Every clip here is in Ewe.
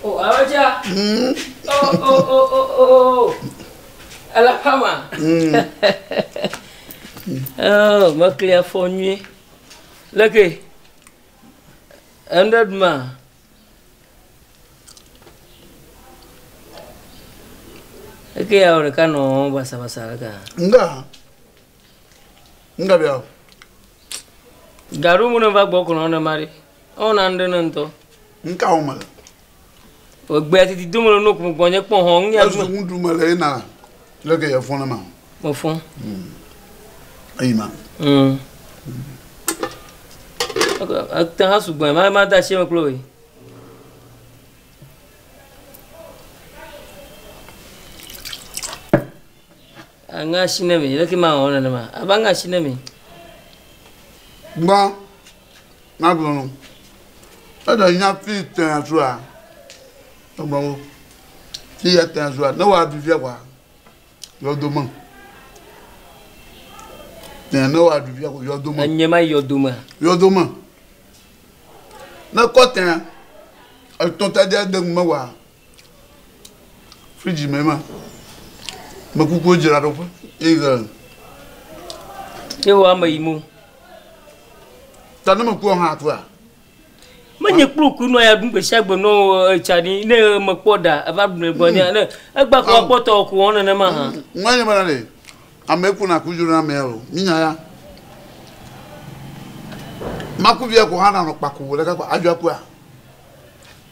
Oh, aweja. Oh, oh, oh, oh, oh. Alakama. Oh, mekli afɔ nyuie. Leke. Enu ɖe ɖuma. Eke ya wò ɖeka nɔ wɔm basabasa ɖeka. Nga. Nga bia. Gaɖo mu ne va gbɔ kplɔ ne ma ɖe. Ewɔna nu ɖe ne ŋutɔ. Nka wo me le. Egbea titi do me le no kum gbɔnye kpɔ hɔn ŋu nya Ezu ŋuɖu me le yina. Leke ye fɔn ne ma. Me fɔn. Eyi ma. Ete hã sugbɔe ma ma da asi eme kple wòe. Aŋe asi ne mi leke ma wɔ nenema ava ŋe asi ne mi. Gbã magblɔ no. Eɖe nya fi tɛa zua. Egblɔ wo. Fi ya tɛa zua ne wa vivia kwa. Yɔdome. Tɛa ne wa vivia kwa yɔdome. Enye ma yɔdome. Yɔdome. Ne kɔ tɛa etɔn ta de de ŋume wa. Fridge me ma. Mekuku dzra ɖo ƒe. Eye. Ye wo ame yi mo. Ta ne mekua hã tua. Menye kplu ku nɔ ya ɖum gbe sia gbe nɔ etsa ɖi ne mekpɔ ɖa eva ɖu ne gbɔ nye ne egba kɔ kpɔtɔ ku wɔn nenema hã. Ŋua nye bena ɖe ame ku na ku dzro na amea o minya ya. Makuvia ko hã nanɔ kpaku wòle kakpa adzɔ akua.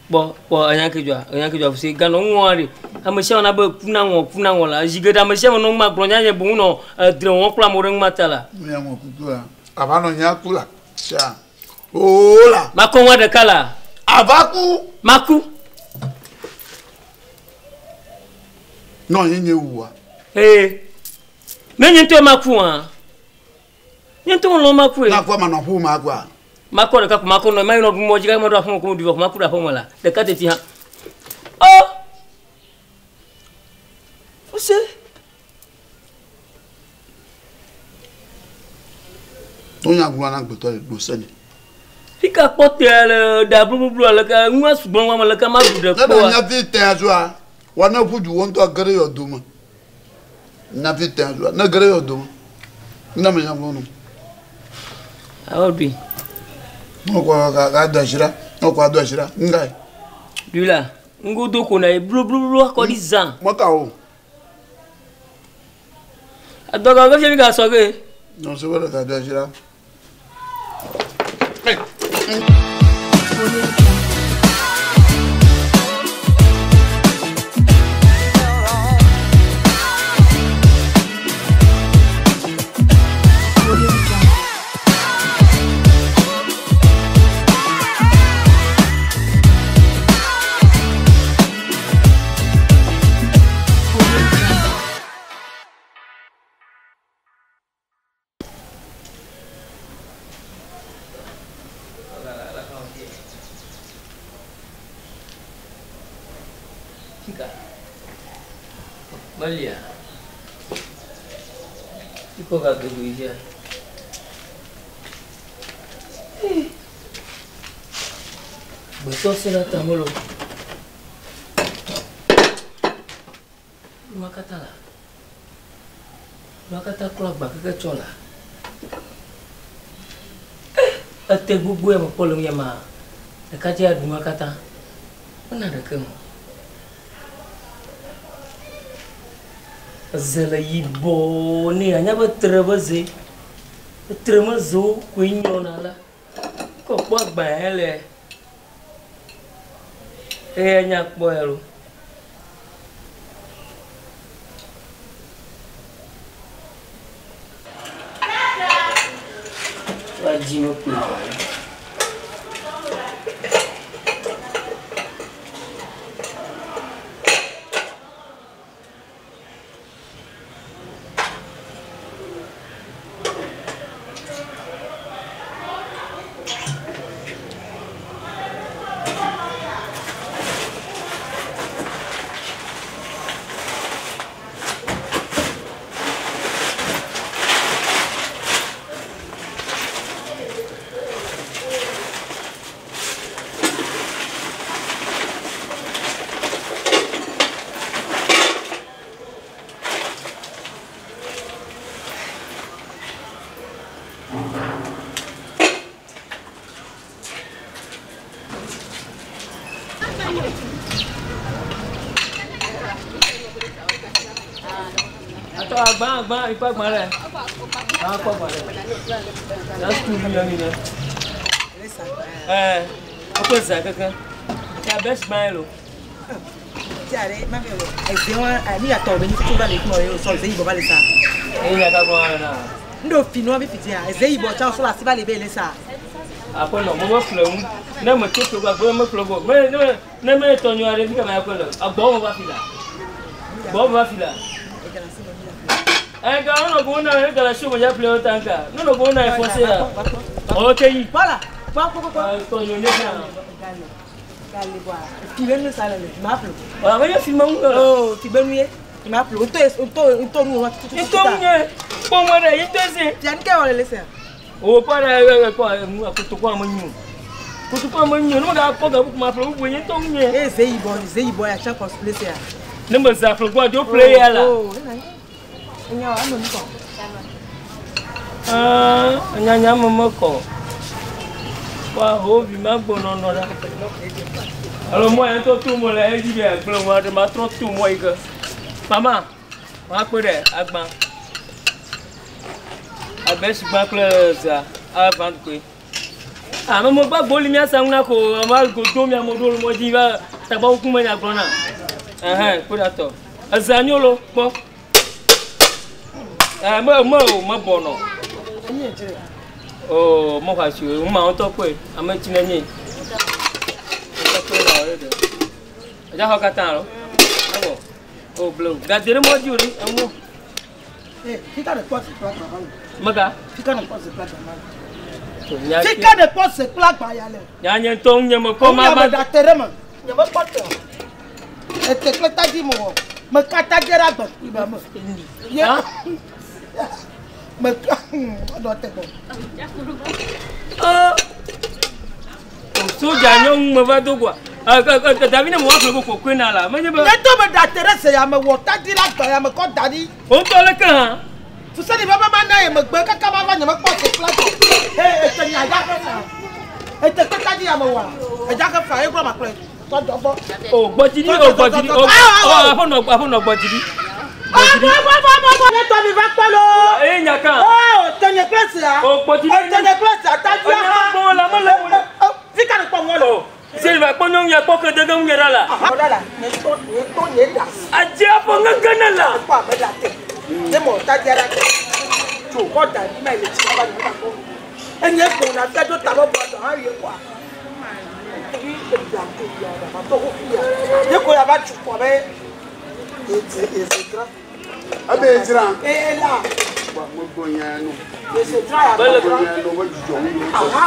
Kpɔ kpɔ enya ke dzɔa enya ke dzɔa fusi ganɔ ŋua ɖe ame sia ame na be ku na ŋɔ ku na ŋɔ la zi geɖe ame sia ame nɔ ŋma gblɔ nya nye boŋ nɔ edre wɔm kple amewo ɖe ŋma ta la. Nya ŋɔ kuku la ava nɔ nya ku la sia oo la. Makɔ ŋua ɖeka la. Ava ku. Maku. Nɔ nye nye wua. Ee. Ne nye ŋutɔ maku hã. Nye ŋutɔ lɔ̃ maku ye. Na kua manɔ ƒu makua. Makɔ ɖeka ko makɔ nɔ ma yinɔ ɖu mɔ dzi gake meɖo aƒeme ko meɖui vɔ ko maku ɖe aƒeme la ɖeka teti hã. Oh! Fuse. Wonya gblɔ na gbetɔ le ɖo sene. Fika kpɔ tea le ɖa blublu le ke nua sugbɔ ŋua me le ke ma ɖu ɖe Ne kpɔa. nya fi tea zua, wa ne ƒu du wo ŋutɔ ge ɖe yɔ dome. Nya fi tea zua, ne ge ɖe yɔ dome. Ne me nya gblɔ no. Awɔ ɖui. Ne kɔ ga ga do asi ɖa, ne kɔ do asi ɖa, ŋga. Ɖui la, ŋgodo ko na ye blublu akɔ ɖi zã. Mɔka o. Adɔga ke fia mi ga sɔ ke. Nyɔnu se be ga do asi ɖa. Melia. Ikɔ ga dogo yi dzia. Gbetɔ se la ta melo. Nua katã la. Nua katã klɔ agba keke tsɔ la. Ete gbogbo ya mekpɔ le ŋu ya ma. Ɖeka dze aɖu nua katã. Mena ɖeke o. Eze le yibɔ ne anya be tre be ze. Etre me zewo koe nyɔna la. Kɔ kpɔ agba ya le. Eya nya kpɔ ya lo. Woadzi me kpli. Atɔ agba agba ikpa agba lɛ. Akpɔ agba lɛ. Ya sukuu mi yɔ mi lɛ. Ɛɛ, ɔkpɔ za keke. Ya bɛ si gba yɛ lo. Eyi ya ka gbɔn ayɔ na. Ndo finu abi fitia eze yibɔ tsa sɔlɔ asi ba le be le sa. Aƒenɔ, mo me ƒle ŋu. Ne me tso tso gba me ƒle go. Me ne ne me tɔ nyɔ aɖe fi kama ya ƒle. Agbɔ me va fi la. Gbɔ me va fi la. Ɛ ga nɔ go na e ga la show me ya ƒle o tanka. Ne nɔ go na e forcer la. O te yi. Voilà. Kpɔ kpɔ kpɔ. Tɔ nyɔ ne sa. Gale. Gale bɔ. Fibe nu sa le le. Ma ƒle. Wala me fi ma ŋu. Oh, fibe nu ye. Ma ƒle. Nto nto nto nu wa tutu. Nto ŋu nye. Kpɔ mo ɖe yi to se. Fia nke wɔ le le sa. O kpɔ ɖe kpɔ nu kotoku ame nyu. Kotoku ame nyu. Ne me ga kpɔ ga bubu ma ƒle bubu nye to ŋu nye. E ze yibɔ ze yibɔ ya tsa kɔ le sa. Ne me za ƒle gbɔ dzo ƒle ya la. Oh, ena. Enya wa ame nu kɔ. Ah, nyanya me mekɔ. Wa ho vi ma gbɔ nɔnɔ ɖa. Alo mɔ ya ŋutɔ to mɔ le edzi be agblẽ ŋu aɖe ma trɔ to mɔ yi ke. Mama, ma kpe ɖe agba. Abe sigba kple zea ava koe. Ame mo gbagbo li mía sa ŋu na ko ame godo mía mo ɖo mɔ dzi va tagbawo kum nya gblɔ na. Ɛhɛn, kpe ɖe atɔ. Ezea nyo lo kpɔ. Ɛ me me o me bɔ nɔ. Enye dze. Oh, mo xɔ asi o, ŋma ŋutɔ kpɔe, ame tsi ne nye. Ŋutɔ kpɔe na wòle ɖe. Edza xɔ katã alo? Ewɔ. O blewu. Gade ɖe mɔ dzi o ɖe, eŋu. Eh, fika ne kpɔ ze kple agba va le. Mega. Fika ne kpɔ ze kple agba va le. To nya Fika ne kpɔ ze kple agba ya le. Nya nye ŋutɔ ŋu nye me kɔ ma ma. ma. Da te ɖe me. Nye me kpɔ te o. Ete kple tadi me wɔ. Me ka tadi ɖe agba kpli ba me. Ye. Ha? Me ka ɔdɔ te gbɔ. Ɔ. O soja nyɔnu me va do goa. Ɛ ɛ ɛ Davi ne me wa ƒle go koe na la. Menye be. Nye to me da te ɖe ze ya me wɔ tadi ɖe agba ya me kɔ da ɖi. O ŋutɔ leke hã. Fuseni baba ma na ye megbe kaka ma va nye me kpɔ ze kple agba. He ete nya ya ke fa. Ete kple tadi ya me wɔ. Edza ke fa ye gblɔ ma kplɔe. Tɔ dɔ gbɔ. O gbɔdzi ɖi o gbɔdzi ɖi o o aƒenɔ aƒenɔ gbɔdzi ɖi. Gbɔdzi ɖi. Ne tɔ mi va kpɔ lo. Eye nya kan. Oh, tenye kple sia. O gbɔdzi ɖi. Tenye kple sia tadi Enye ha. gbɔ la mele wo le. Fika ne kpɔ ŋɔ le. O se va kpɔ nyɔnu ya kpɔ ke dege ŋu nye ɖa la. Aha la, nye to nye to nye da. Adze aƒe ŋege ne la. Kpɔ abe da te. Ne mɔ tadi ɖa te. Tso kɔ da ɖi ma le tsi va nye kpɔ. Enye kpo na fia do ta bɔ bɔ dɔ hã ye kɔa. Da te ya da ma to ko ya. Ye ko ya va tsu kɔ be. Eze eze dra. Ebe dzra. E la. Wa mo gbɔ nya no. Eze dra ya. Bele Gbɔ nya no be dzidzɔ ŋu. Aha.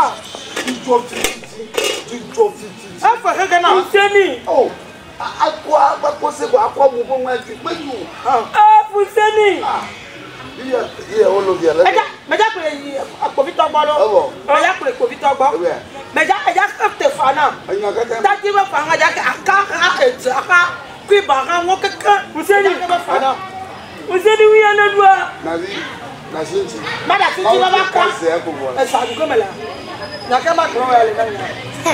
Dzidzɔ fititi. Dzidzɔ fititi. Efe xexe na. Fuseni. O akɔ akɔ se ko akɔ mu ƒe ŋua dzi kpe yu. Ah Fuseni. Iye iye wolo via le. Meja meja kple yi kpovitɔ gbɔ ɖo. Ewɔ. Meja kple kpovitɔ gbɔ. Ewɔe. Meja eja te fa na. Enya kaka. Tati be fa hã dza ke aka hã edze hã kuiba hã wo keke. Fuseni. Eja ke be fa na. Fuseni ŋu ya ne ɖua. Navi nasi ŋuti. Mada titi be va ka. Kɔ ze ko vɔ la. Esa du ke me la. Nyake ma gblɔ ya le na nya. Eh.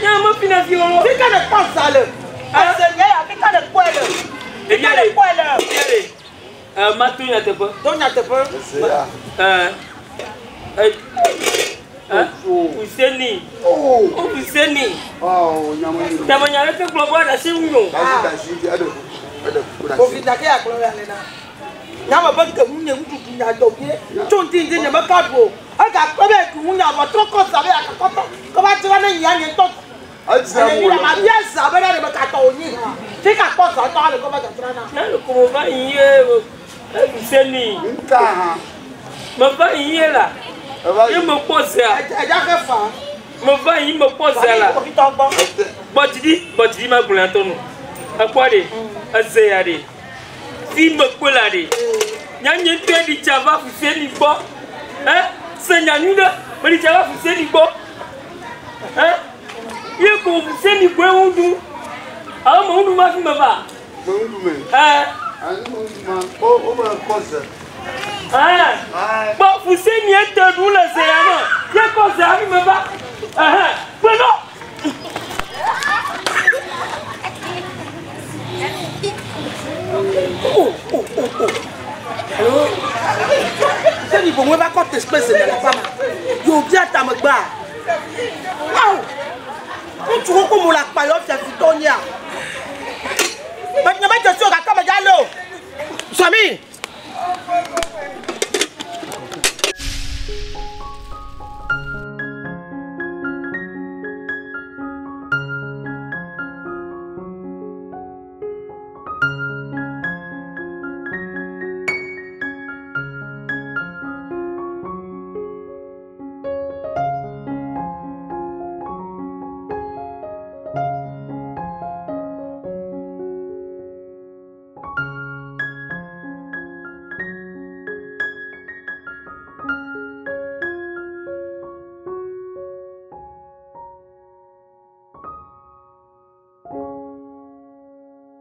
Nya me fi na fi wo. Fika ne kpɔ za le. Ese nye ya fika ne kpɔe le. Fika ne kpɔe le. Yere. Eh ma to nya teƒe. To nya teƒe. Eze ya. Eh. Eh. Eh. Fuseni. O. O Fuseni. Oh nyame yi. Tamanya ɖe ke gblɔ bɔ ɖe asi ŋu nyo. Nasi dasi ŋuti eɖe kuku eɖe kuku Kofi dasi. nyake ya gblɔ ya le na. Nyame be ke ŋu nye ŋuɖuɖu nya dɔ vie. Tso ŋdi ŋdi nye meka ɖu o. Ega kpe be ke ŋu nya vɔ trɔ kɔ za be akakɔtɔ. Kɔ va dzra ne nyia nye ŋutɔ. Edzra Ene mu mi la le. ma bia za be ɖe meka tɔ wònyi hã. Fika kpɔ za tɔ le kɔ va dzadzra na. Nya le ko me va yi ye Fuseni. Nka hã. Me va yi ye la. Eva Ye me kpɔ zea. Edza ke fa. Me va yi me kpɔ zea la. Kpovitɔ gbɔ. Ete. Gbɔdzi ɖi gbɔdzi ɖi ma gblɔ nya tɔ nu. Ekpɔ ɖe eze ya ɖe. Fi me kpɔ la ɖe. Nya nye ŋutɔ ɖi tsa va Fuseni gbɔ. Ɛ se nya nyui ɖe me ɖi tsa va Fuseni gbɔ. Ɛ ye ko Fuseni gbɔe ŋu ɖu. Alo me ŋu ɖu va fi me va. Me ŋu me. Ɛ Ani me ŋu ma. O o be kɔ ze. ɛ Ayi. gbɔ Fuseni. Fuseni ete ɖu le ze ya me. Ye kɔ ze ya mi me va. Ɛhɛn, kpe nɔ. Oh, oh, oh, oh. Alo. Seni boŋue va kɔ te space le aƒea me. Yewo bia tame gbea. Wow! Ŋutsu xoxo mo le akpa yɔ fiafitɔ nyea. Nye medze si o gake medza lé o. Sɔmi.